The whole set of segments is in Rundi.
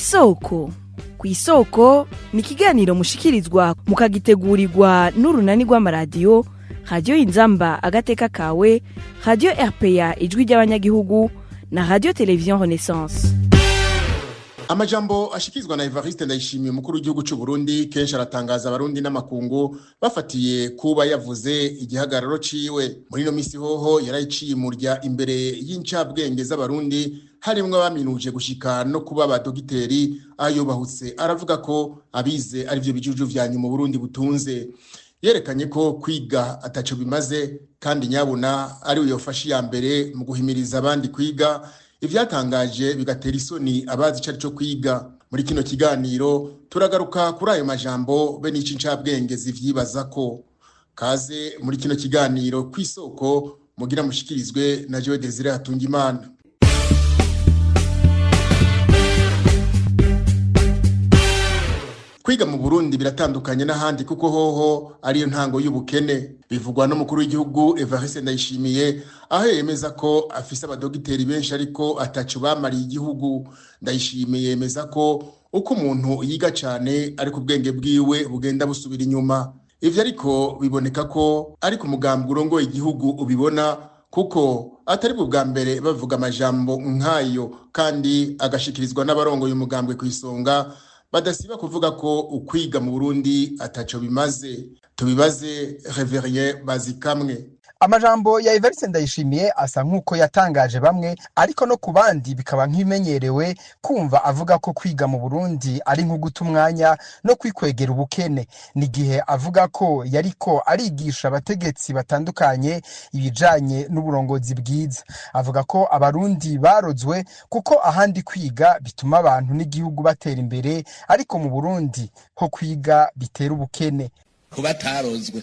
Kw'isoko. Kw'isoko ni ikiganiro mushikirizwa, mukagitegurirwa n'urunani rw'amaradiyo Radiyo Inzamba Agateka Kawe, Radiyo RPA Ijwi ry'Abanyagihugu na Radiyo Televiziyo Renaissance. Amajambo ashikizwa na Evariste Ndayishimiye, umukuru w'igihugu c'u Burundi, kenshi aratangaza Abarundi n'amakungu, bafatiye kuba yavuze igihagararo ciwe. Muri ino misi hoho yarayiciye imurya imbere y'incabwenge z'Abarundi, harimwo abaminuje gushika no kuba abadogiteri, aho yubahutse aravuga ko abize arivyo bijuju vya nyuma Burundi butunze. Yerekanye ko kwiga ataco bimaze, kandi nyabuna ari we yofashe iya mbere mu guhimiriza abandi kwiga, ivyatangaje bigatera isoni abazi ico arico kwiga. Muri kino kiganiro turagaruka kuri ayo majambo be n'ico incabwenge zivyibazako. Kaze muri kino kiganiro Kw'isoko, mugira mushikirizwe na jewe Desire Hatungimana. Kwiga mu Burundi biratandukanye n'ahandi, kuko hoho ariyo ntango y'ubukene, bivugwa n'umukuru w'igihugu Evariste Ndayishimiye, aho yemeza ko afise abadogiteri benshi ariko ataco bamariye igihugu. Ndayishimiye yemeza ko uko umuntu yiga cane ariko ubwenge bwiwe bugenda busubira inyuma. Ivyo ariko biboneka ko ariko umugambi urongoye igihugu ubibona, kuko atari bwo bwa mbere bavuga amajambo nk'ayo, kandi agashikirizwa n'abarongoye umugambwe ku isonga, badasiba kuvuga ko ukwiga mu Burundi ataco bimaze. Tubibaze Reverien Bazikamwe. Amajambo ya Evariste Ndayishimiye asa nk'uko yatangaje bamwe, ariko no ku bandi bikaba nk'ibimenyerewe kumva avuga ko kwiga mu Burundi ari nko guta umwanya no kwikwegera ubukene. Ni igihe avuga ko yariko arigisha abategetsi batandukanye ibijanye n'uburongozi bwiza. Avuga ko Abarundi barozwe, kuko ahandi kwiga bituma abantu n'igihugu batera imbere, ariko mu Burundi ho kwiga bitera ubukene. Kuba atarozwe,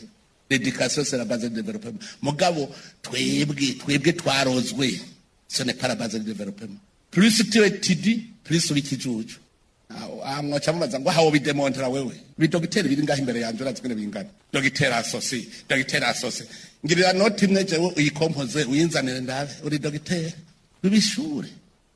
l'éducation, c'est la base du développement. Mugabo twebwe twarozwe, ce n'est pas la base du développement. Plus tu étudies, plus uri ikijuju. Mwaca mubaza ngo hawo bidemontera wewe bidogiteri biri ngaho imbere yanje, urazi ngene bingana: dogiteri associé, dogiteri associé. Ngirira note imwe jewe uyikompoze, uyinzanire ndabe uri dogiteri w'ibishure.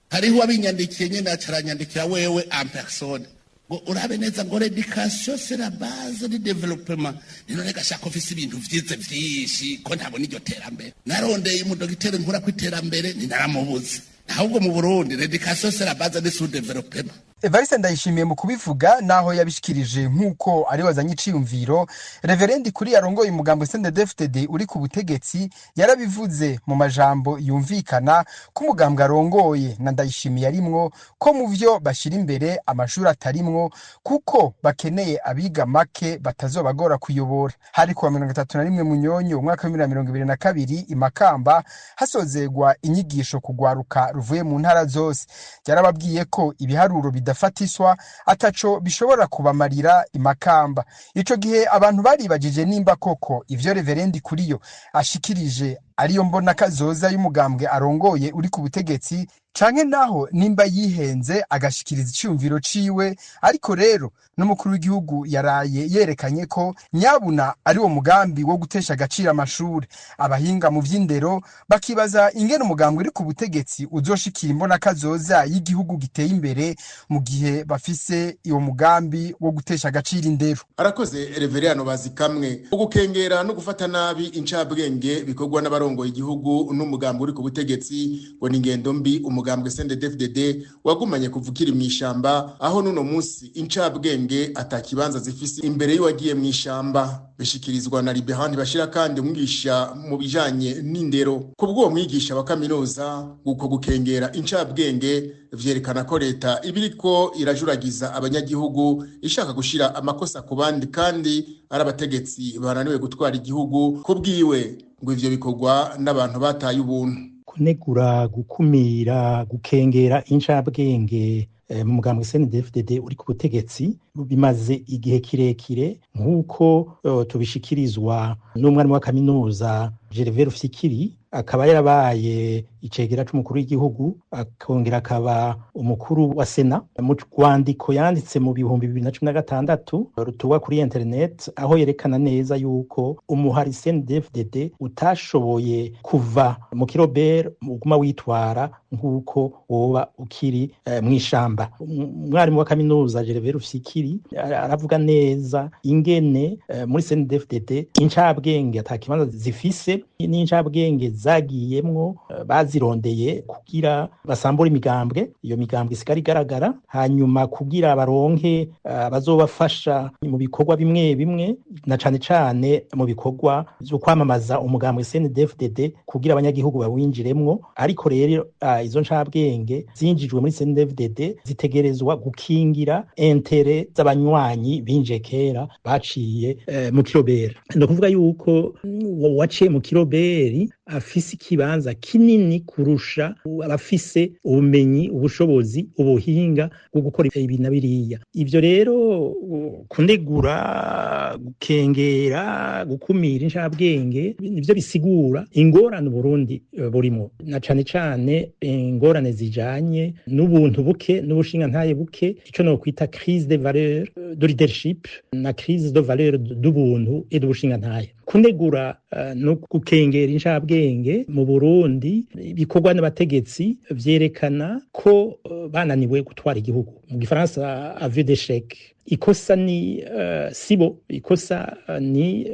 Hariho uwabinyandikiye nyene, acaranyandikira wewe en personne ngo urabe neza ngo l'éducation, c'est la base du développement. None gashaka ufise ibintu vyize vyinshi ko ntabona iryo terambere? Narondeye umudogiteri nkura ku iterambere, ninaramubuze. Ahubwo mu Burundi l'éducation, c'est la base du sous-développement. Evariste Ndayishimiye mu kubivuga, naho yabishikirije nk'uko ari wazanye iciyumviro, Reverendi kuri yarongoye umugambo CNDD-FDD uri ku butegetsi yarabivuze mu majambo yumvikana ko umugambwe arongoye na Ndayishimiye arimwo, ko mu vyo bashira imbere amashuri atarimwo, kuko bakeneye abiga make batazobagora kuyobora. Hari kuwa 31 Munyonyo umwaka wa 2022, i Makamba, hasozegwa inyigisho kugwaruka ruvuye mu ntara zose. Yarababwiye ko ibiharuro bidafatiswa ataco bishobora kubamarira i Makamba. Ico gihe abantu baribajije nimba koko ivyo Reverendi Kuriyo ashikirije ariyo mbona kazoza y'umugambwe arongoye uri ku butegetsi, canke naho nimba yihenze agashikiriza iciyumviro ciwe. Ariko rero n'umukuru w'igihugu yaraye yerekanye ko nyabuna ari wo mugambi wo gutesha agaciro amashuri. Abahinga mu vy'indero bakibaza ingene umugambwe uri ku butegetsi uzoshikira imbona kazoza y'igihugu giteye imbere mu gihe bafise uwo mugambi wo gutesha agaciro indero. Arakoze Reveriyano Bazikamwe. Ugukengera no gufata nabi incabwenge bikorwa n'abarongoye igihugu n'umugambi uri ku butegetsi ngo ni ingendo mbi umugambwe CNDD-FDD wagumanye kuva ukiri mw'ishamba, aho n'uno munsi incabwenge atakibanza zifise imbere y'uwagiye mw'ishamba. Bishikirizwa na Liberani Bashira, kandi umwigisha mu bijanye n'indero. Ku bw'uwo mwigisha wa kaminuza, uko gukengera incabwenge vyerekana ko leta ibiriko irajuragiza abanyagihugu, ishaka gushira amakosa ku bandi kandi ari abategetsi bananiwe gutwara igihugu. Ku bwiwe ngo ivyo bikorwa n'abantu bataye ubuntu. Kunegura, gukumira, gukengera incabwenge mu mugambwe CNDD-FDD uri ku butegetsi bimaze igihe kirekire, nk'uko tubishikirizwa n'umwarimu wa kaminuza Gervais Rufyikiri. Akaba yarabaye icegera c'umukuru w'igihugu, akongera akaba umukuru wa Sena. Mu rwandiko yanditse mu 2016 rutuwa kuri internet, aho yerekana neza yuko umuhari CNDD-FDD utashoboye kuva mu kirobere, uguma witwara nk'uko woba ukiri mw'ishamba. Umwarimu wa kaminuza Gervais Rufyikiri aravuga neza ingene muri CNDD-FDD incabwenge ata kibanza zifise, n'incabwenge zagiyemwo bazirondeye kugira basambure imigambwe, iyo migambwe isigara igaragara, hanyuma kugira baronke abazobafasha mu bikorwa bimwe bimwe, na cane cane mu bikorwa vyo kwamamaza umugambwe CNDD-FDD kugira abanyagihugu bawinjiremwo. Ariko rero izo ncabwenge zinjijwe muri CNDD-FDD zitegerezwa gukingira intérêts z'abanywanyi binjiye kera baciye mu kirobera. Ni ukuvuga yuko uwaciye mu kiroberi afise ikibanza kinini kurusha abafise ubumenyi, ubushobozi, ubuhinga bwo gukora ibi na biriya. Ivyo rero, kunegura, gukengera, gukumira incabwenge, nivyo bisigura ingorane Uburundi burimo, na cane cane ingorane zijanye n'ubuntu buke n'ubushingantahe buke, ico no kwita crise de valeur de leadership na crise de valeur d'ubuntu et d'ubushingantahe. Kunegura no gukengera incabwenge mu Burundi bikorwa n'abategetsi vyerekana ko bananiwe gutwara igihugu, mu gifaransa aveu d'échec. Ikosa ni sibo, ikosa ni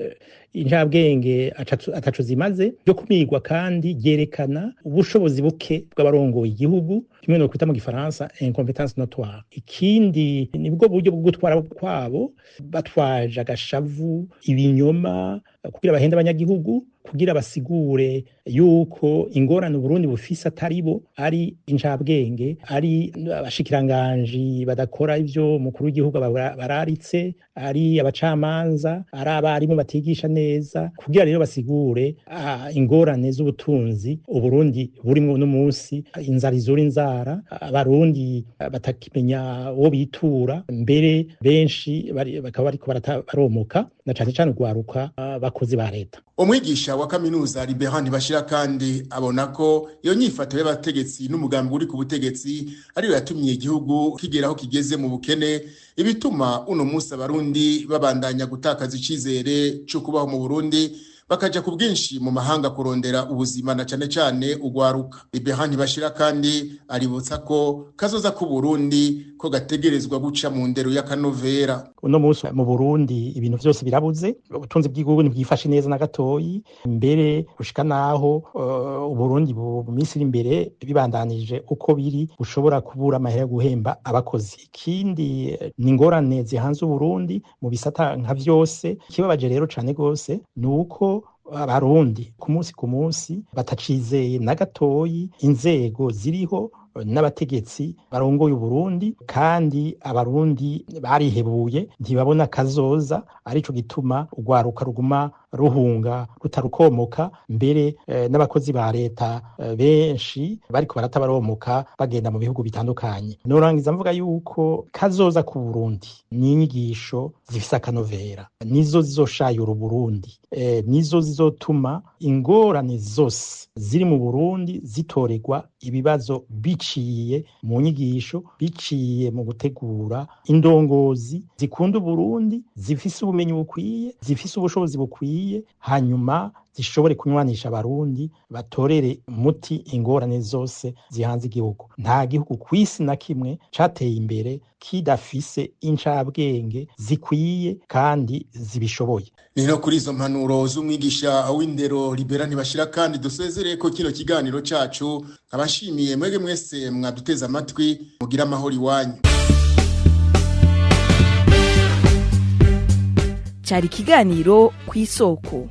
incabwenge ataco zimaze ryo kumirwa, kandi ryerekana ubushobozi buke bw'abarongoye igihugu, kimwe no kwita mu gifaransa incompétence notoire. Ikindi, nibwo buryo bwo gutwara kwabo, batwaje agashavu, ibinyoma, kugira bahende abanyagihugu, kugira basigure yuko ingorane Uburundi bufise atari bo, ari incabwenge, ari abashikiranganji badakora ivyo umukuru w'igihugu bararitse, ari abacamanza, ari abarimu batigisha neza, kugira rero basigure ingorane z'ubutunzi Uburundi burimwo uno munsi, inzara izura inzara, abarundi batakimenya uwo bitura, mbere benshi bakaba bariko baromoka, na cane cane urwaruka, bakozi ba leta. Umwigisha wa kaminuza Liberan Ntibashira kandi abona ko iyo nyifato y'abategetsi n'umugambi uri ku butegetsi ariyo yatumye igihugu kigera aho kigeze mu bukene, ibituma uno munsi abarundi babandanya gutakaza icizere cyo kubaho mu Burundi, bakaja ku bwinshi mu mahanga kurondera ubuzima, na cane cane ugwaruka. Liberan Ntibashira kandi aributsa ko kazoza ku Burundi ko gategerezwa guca mu ndero y'akanovera. Uno munsi mu Burundi ibintu vyose birabuze, ubutunzi bw'igihugu ntibwifashe neza na gatoyi, mbere gushika naho Uburundi mu minsi iri imbere, bibandanije uko biri, bushobora kubura amahera yo guhemba abakozi. Ikindi ni ingorane zihanze Uburundi mu bisata nka vyose. Ikibabaje rero cane gose ni uko abarundi ku munsi ku munsi batacizeye na gatoyi inzego ziriho n'abategetsi barongoye Uburundi, kandi abarundi barihebuye, ntibabona kazoza. Arico gituma urwaruka ruguma ruhunga rutarukomoka, mbere n'abakozi ba leta benshi bariko barata baromoka bagenda mu bihugu bitandukanye. Norangiza mvuga yuko kazoza ku Burundi ni inyigisho zifise akanovera, nizo zizoshayura Uburundi, nizo zizotuma ingorane zose ziri mu Burundi zitorerwa ibibazo biciye mu nyigisho, biciye mu gutegura indongozi zikunda Uburundi, zifise ubumenyi bukwiye, zifise ubushobozi bukwiye, hanyuma zishobore kunywanisha abarundi, batorere umuti ingorane zose zihanze igihugu. Nta gihugu kw'isi na kimwe cateye imbere kidafise incabwenge zikwiye kandi zibishoboye. Ni no kuri izo mpanuro z'umwigisha w'indero Libera Ntibashira kandi dusezereye ko kino kiganiro cacu. Nkabashimiye mwege mwese mwaduteze amatwi. Mugira amahoro iwanyu. Cyari ikiganiro Ku Isoko.